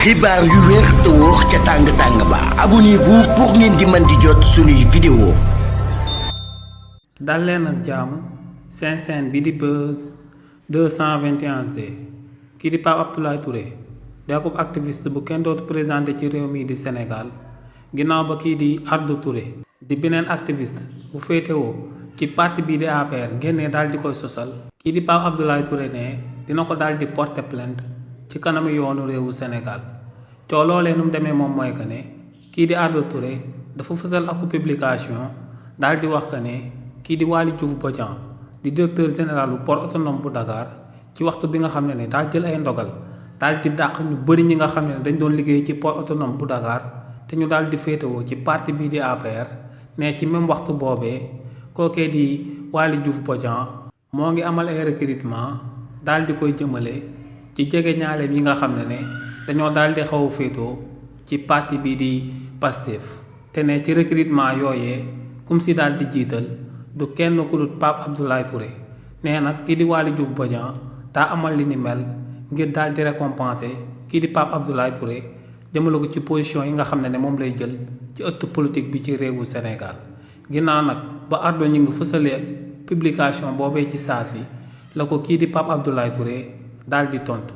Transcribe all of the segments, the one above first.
xibaar yu wér te wóor ca tàng ba abonnez-vous pour ngeen di mën di jot suñuy vidéo. dal leen ak jàmm seen chaîne bi di Buzz 221D kii di Pape Abdoulaye Touré di akub activiste bu kenn dootu présenté ci réew mi di Sénégal ginnaaw ba kii di Ardo Touré di beneen activiste bu féetewoo ci parti bii di APR génnee daal di koy sosal kii di Pape Abdoulaye Touré ne dina ko daal di porter plainte ci kanamu yoonu réewu Sénégal te loolee nu mu demee moom mooy que ne kii di Ardo Touré dafa fësal ak publication daal di wax que ne kii di Waly Diouf Bodian di directeur général bu port autonome bu Dakar ci waxtu bi nga xam ne daa jël ay ndogal daal di dàq ñu bëri ñi nga xam ne dañ doon liggéey ci port autonome bu Dakar te ñu daal di féetewoo ci parti bii di APR ne ci même waxtu boobee kookee di Waly Diouf Bodian moo ngi amal ay recrutement daal di koy jëmale ci jege ñaaleem yi nga xam ne dañoo daal di xaw a féetoo ci parti bii di Pastef te ne ci recrutement yooyee kum si daal di jiital du kenn ku dul Pape Abdoulaye Touré nee nag kii di Waly Diouf Bodian daa amal li ni mel ngir daal di récompenser kii di Pape Abdoulaye Touré jëmale ko ci position yi nga xam ne moom lay jël ci ëtt politique bi ci réewu Sénégal ginnaaw nag ba Ardo ñi ngi fësalee publication boobee ci saa si la ko kii di Pape Abdoulaye Touré daal di tontu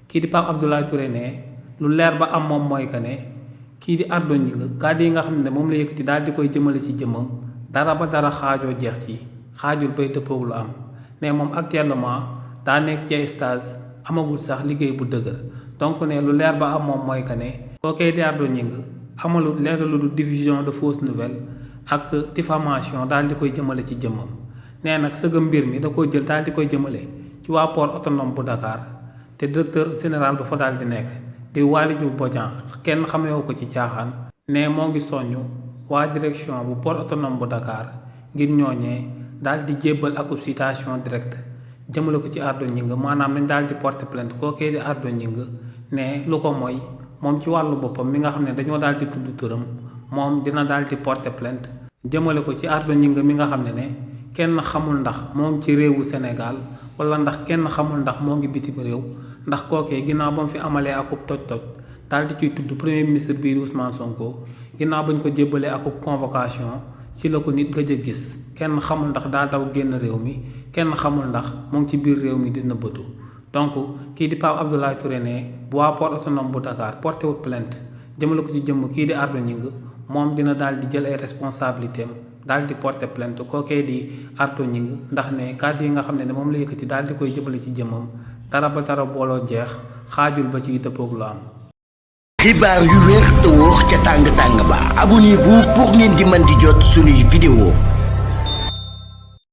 kii di Pape Abdoulaye Touré ne lu leer ba am moom mooy que ne kii di Ardo ñi nga kàddu yi nga xam ne moom la yëkkati daal di koy jëmale ci jëmmam dara ba dara xaajoo jeex ci xaajul bay dëppoog lu am ne moom actuellement daa nekk ci stage amagul sax liggéey bu dëgër donc ne lu leer ba am moom mooy que ne kookee di Ardo ñi nga amalut leer lu du diffusion de fausses nouvelles ak diffamation daal di koy jëmale ci jëmmam nee nag sëga mbir mi da koo jël daal di koy jëmale ci waa port autonome bu Dakar te directeur général ba fa daal di nekk di Waly Diouf Bodian kenn xamewu ko ci caaxaan ne moo ngi soññu waa direction bu port autonome bu Dakar ngir ñooñee daal di jébbal akub citation directe jëmale ko ci Ardo Gningue maanaam nañ daal di porter plainte kookee di Ardo Gningue ne lu ko mooy moom ci wàllu boppam mi nga xam ne dañoo daal di tudd turam moom dina daal di porter plainte jëmale ko ci Ardo Gningue mi nga xam ne kenn xamul ndax moo ngi ci réewu Sénégal wala ndax kenn xamul ndax moo ngi bitim réew ndax kookee ginnaaw ba mu fi amalee akub toj-toj daal di ciy tudd premier ministre bii di Ousmane Sonko ginnaaw bañ ko jébbalee akub convocation si la ko nit gëj a gis kenn xamul ndax daa daw génn réew mi kenn xamul ndax moo ngi ci biir réew mi di nëbbatu donc kii di Pape Abdoulaye Touré ne bu waa port autonome bu Dakar porté wut plainte jëmale ko ci jëmm kii di Ardo Gningue moom dina daal di jël ay responsabilités am daal di porter plainte kookee di Ardo Gningue ndax ne kàddu yi nga xam ne moom la yëkkati daal di koy jëmale ci jëmmam dara ba dara booloo jeex xaajul ba ci dëppoog lu am. xibaar yu wér te wóor ca tàng ba abonnez-vous pour ngeen di mën di jot suñuy vidéo.